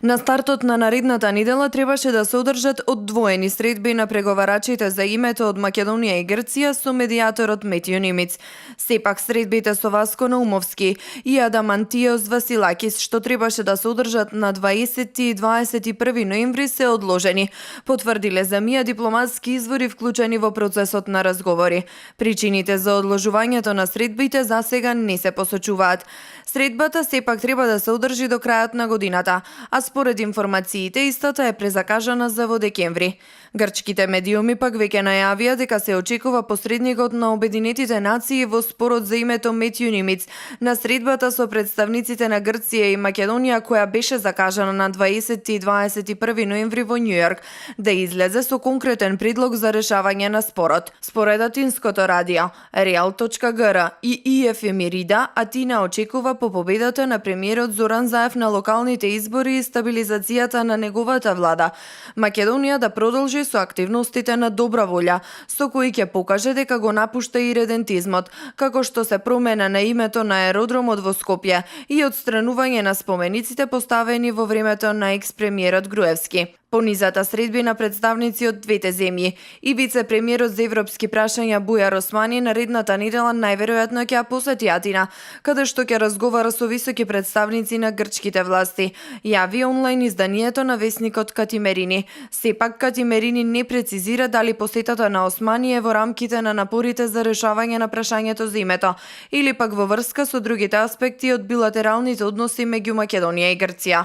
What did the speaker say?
На стартот на наредната недела требаше да се одржат одвоени средби на преговарачите за името од Македонија и Грција со медијаторот Метјо Немец. Сепак средбите со Васко Наумовски и Адамантиос Василакис, што требаше да се одржат на 20 и 21 ноември, се одложени, потврдиле за МИА дипломатски извори вклучени во процесот на разговори. Причините за одложувањето на средбите за сега не се посочуваат. Средбата сепак треба да се одржи до крајот на годината, а според информациите истата е презакажана за во декември. Грчките медиуми пак веќе најавија дека се очекува посредникот на Обединетите нации во спорот за името Метјо Немец на средбата со представниците на Грција и Македонија, која беше закажана на 20 и 21 ноември во Њујорк, да излезе со конкретен предлог за решавање на спорот. Според атинското радио Real.gr и ИФ Емирида, Атина очекува по победата на премиерот Зоран Заев на локалните избори и стабилизацијата на неговата влада, Македонија да продолжи со активностите на добра волја, со кои ќе покаже дека го напушта и редентизмот, како што се промена на името на аеродромот во Скопје и отстранување на спомениците поставени во времето на екс-премиерот Груевски. Понизата средби на представници од двете земји и вице-премиерот за европски прашања Бујар Османи наредната недела најверојатно ќе ја посети Атина, каде што ќе разговара со високи представници на грчките власти, јави онлайн изданието на весникот Катимерини. Сепак Катимерини не прецизира дали посетата на Османи е во рамките на напорите за решавање на прашањето за името или пак во врска со другите аспекти од билатералните односи меѓу Македонија и Грција.